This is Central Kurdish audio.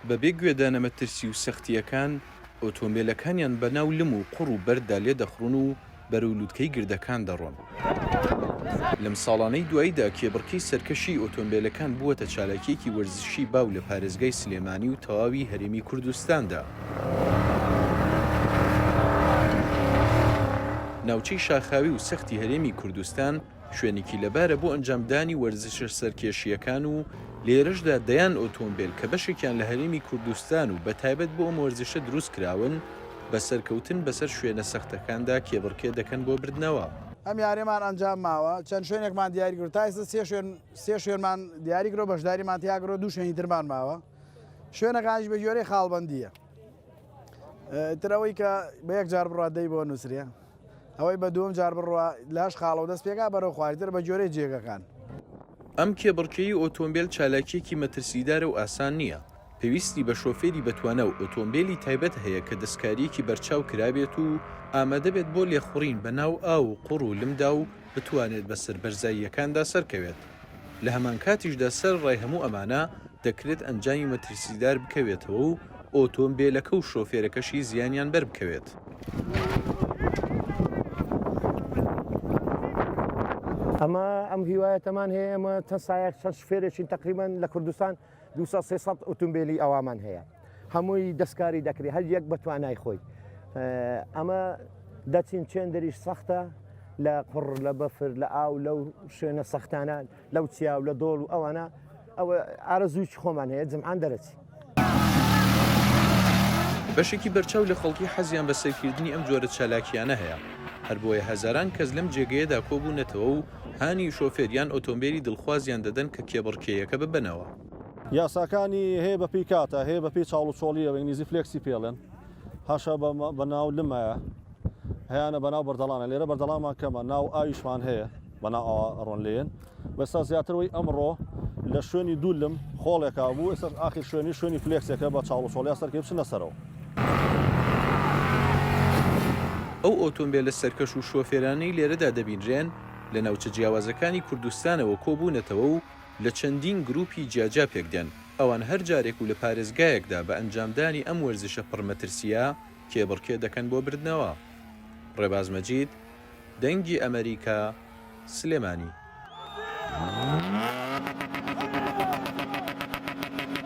بەبێ گوێدانە مەترسی و سەختییەکان، ئۆتۆمبێلەکانیان بەناو لم و قوڕ و بەرددا لێدەخوڕن و بەرەو لوتکەی گردەکان دەڕۆن. لەم ساڵانەی دواییدا کێبڕکێی سەرکەشیی ئۆتۆمبێلەکان بووەتە چالاکییەکی وەرزشی باو لە پارێزگای سلێمانی و تەواوی هەرێمی کوردستاندا. ناوچەی شاخاوی و سەختی هەرێمی کوردستان شوێنێکی لەبارە بۆ ئەنجامدانی وەرزشە سەرکێشییەکان و لێرەشدا دەیان ئۆتۆمبێل کە بەشێکیان لە هەرێمی کوردستان و بەتایبەت بۆ ئەم وەرزشە دروستکراون، بە سەرکەوتن بەسەر شوێنە سەختەکاندا کێبڕکێ دەکەن بۆ بردنەوە. ئەم یاریەمان ئەنجام ماوە چەند شوێنێکمان دیاری کرد تا ئێستا سێ شوێن سێ شوێنمان دیاری کرد و بەشداریمان تیا کرد و دوو شوێنی ترمان ماوە شوێنەکانیش بە گوێرەی خاڵبەندییە تر ئەوەی کە بە یەک جار بڕوا دەی بۆ نووسرێ ئەوەی بە دووەم جار بڕوا لاش خاڵەوە دەست پێکا بەرەو خوارتر بە گوێرەی جێگەکان. ئەم کێبڕکێی ئۆتۆمبێل چالاکییەکی مەترسیدارە و ئاسان نییە، پێویستی بە شۆفێری بەتوانا و ئۆتۆمبێلی تایبەت هەیە کە دەستکارییەکی بەرچاو کرابێت و ئامادەبێت بۆ لێخوڕین بە ناو ئاو و قوڕ و لمدا و بتوانێت بەسەر بەرزاییەکاندا سەرکەوێت. لە هەمانکاتیشدا سەرەڕای هەموو ئەمانە، دەکرێت ئەنجامی مەترسیدار بکەوێتەوە و ئۆتۆمبێلەکە و شۆفێرەکەشی زیانیان بەربکەوێت. ئەمە ئەم هیوایەتەمان هەیە ئێمە چەند سایەق چەند شوفێرێکین تەقریبەن لە کوردستان 200 300 ئۆتۆمبیلی ئەوامان هەیە هەمووی دەستکاری دەکرێت هەر یەک بە توانای خۆی ئەمە دەچین چێندەریش سەختە لە قوڕ لە بەفر لە ئاو لەو شوێنە سەختانە لەو چیا و لە دۆڵ و ئەوانە ئەوە ئارەزووی خۆمان هەیە جمعان دەرەچی. بەشێکی بەرچاو لە خەڵکی حەزیان بە سەیرکردنی ئەم جۆرە چالاکییانە هەیە، هەربۆیە هەزاران کەس لەم جێگەیەدا کۆبوونەتەوە و هانی شۆفێر یان ئۆتۆمبێلی دڵخوازیان دەدەن کە کێبڕکێیەکە ببەنەوە. یاساکانی هەیە بە پێی کاتە، هەیە بە پێی چاڵ و چۆڵییە، بە ئینگلیزی فلێکسی پێڵێن، هەشە بە ناو لمایە، هەیانە بە ناو بەردەڵانە، لێرە بەردەڵانمان کەمە، ناو ئاویشمان هەیە. بەناو ئاوا ئەڕۆن لێیەن بەسا زیاتر وەی ئەمڕۆ لە شوێنی دوو لم خۆڵێکا بوو ئێستا ئاخیر شوێنی شوێنی فلێکسێکە بە چاڵ و چۆڵیا سەرکەی بچنە سەرەوە. ئەو ئۆتۆمبێلە سەرکەش و شۆفێرانەی لێرەدا دەبینرێن لە ناوچە جیاوازەکانی کوردستانەوە کۆبوونەتەوە و لە چەندین گروپی جیاجیا پێکدێن، ئەوان هەر جارێک و لە پارێزگایەکدا بە ئەنجامدانی ئەم وەرزشە پڕ مەترسییە کێبڕکێ دەکەن بۆ بردنەوە. ڕێباز مەجید، دەنگی ئەمەریکا، سلێمانی.